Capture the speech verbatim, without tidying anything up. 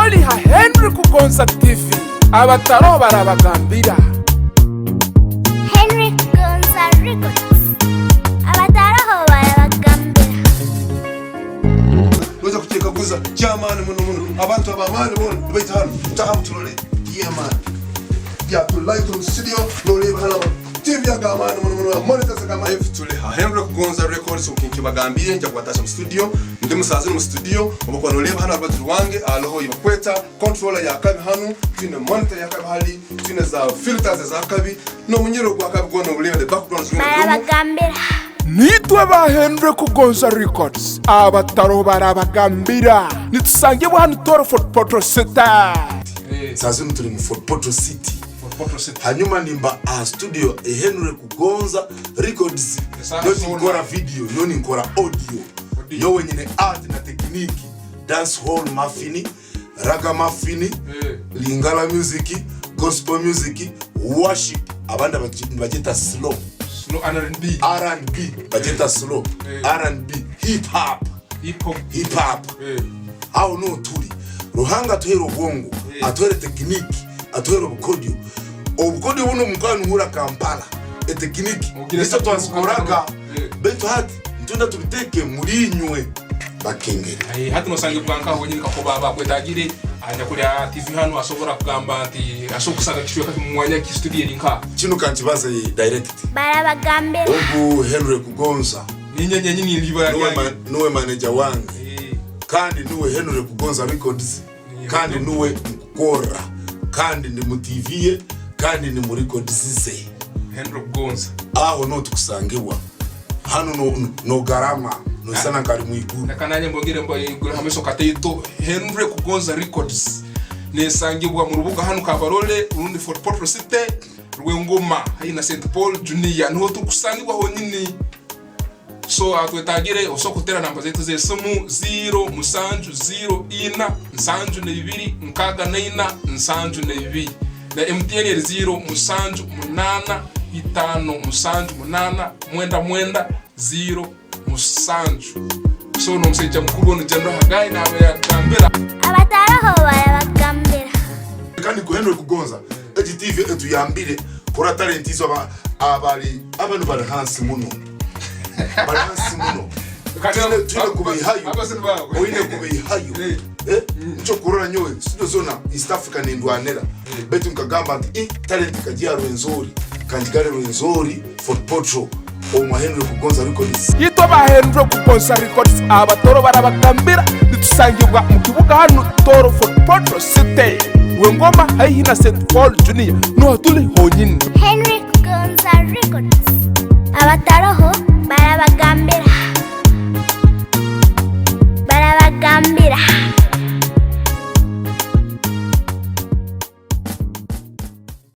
Tuli ha Henry Kugonza T V, abataroho barabagambira. Henry Kugonza Records, abataroho barabagambira. Noija kukyekaguza, ky'amaani muno muno. Abantu ab'amaani boona nibaija hanu. Tahamu turole. Yeah, man. Yeah, tuli live mu studio, nooreeba hanu. T V ag'amaani muno muno, monitors ag'amaani. Tuli ha Henry Kugonza Records, nk'oku nkibagambire, nja kubataacha mu studio. Ndi musaaza mu studio, obu okuba nooreeba hanu ha rubaju rwange, haroho ei bakweta controller ya kabi hanu, twine monitor ya kabi hali, twine za filters eza kabi, n'omunyururu gwa kabi gwona oguleeba, the background is gonna be. Barabagambira. Niitwe ba Henry Kugonza Records, abataroho barabagambira. Nitusangibwa hanu Tooro Fort Portal City. Eh. Saaha zinu tuli mu Fort Portal City. Fort Portal City. Hanyuma nimba aha studio e Henry Kugonza Records. Esaaha zoona. Nyowe tinkora video, nyowe ninkora audio. Audio. Nyowe nyine art na technique, dancehall muffin, ragamuffin, eh, Lingala music, gospel music, worship, abandi bagi-, bagita slow. Slow R and B. R and B, bagita slow. Eh. R and B, hip hop. Hip hop. Hip hop. Eh. Aho nuho tuli. Ruhanga atuhaire obwongo, eh, atuhaire tekiniki, atuhaire obukodyo. Obukodyo bunu obu mukuba nimuhurra Kampala, etekiniki, nizo twazikoraga. Eh. Baitu hati, nitwenda tubiteeke muli inywe. Bakengere. Eh, hati nosangibwa nkaho nyini kakuba aba akwetagire, anyakuli ha T V hanu asobora kugamba nti, asobora kusanga kicweka ki mu mwanya ki studio eri nkaha? Kinu kankibaze direct. Barabagambira. Ogu Henry Kugonza. Ninye nyenyini ndiba. Nuwe ma-, nuwe manager wange. Eh. Kandi nuwe Henry Kugonza Records. Eh, kandi nuwe nkukora. Kandi ndi mu T V ye, kandi ndi mu records ze. Henry Kugonza. Aho nuho tukusangibwa. Hanu no, no, nogarama, noisana nkali mu iguru. Leka nanye mbongere mbaigure ha maiso kataito. Henry Kugonza Records. Nesangibwa mu rubuga hanu Kabarole, rundi Fort Portal City, Rwengoma, haihi na Saint Paul Junior. Niho tukusangibwa honyini. So, atwetagire, osobola kutera namba zaitu z'esimu, ziro musanju ziro ina, nsanju na ibiri, nkaaga na ina, nsanju na ibiri. Na M T N eri ziro musanju munaana itaano musanju munaana mwenda mwenda ziro musanju. So, n'omusaija mukuru onu General Haggai naaba yatugambira. Abataroho barabagambira. Kandi ku Henry Kugonza, egi T V etuyambire kurora talent izo aba-, abali, abanu bali hansi muno. Bali hansi muno. Kandi twine, abo, twine abo, kubaihayo. Abo si baawe. Oine kubaihayo. Eh. Eh? Mm. Nikyo kurora nyowe, studio zoona East Africa nindwanira. Eh. Baitu nkagamba nti, "Eh, talent ekagyara Rwenzori, kangigarre Rwenzori, Fort Portal, omu Henry Kugonza Records." Itwe ba Henry Kugonza Records, abatooro barabagambira, nitusangibwa mu kibuga hanu Tooro, Fort Portal City, Rwengoma, haihi na Saint Paul Junior, nuho tuli honyini. Henry Kugonza Records, abataroho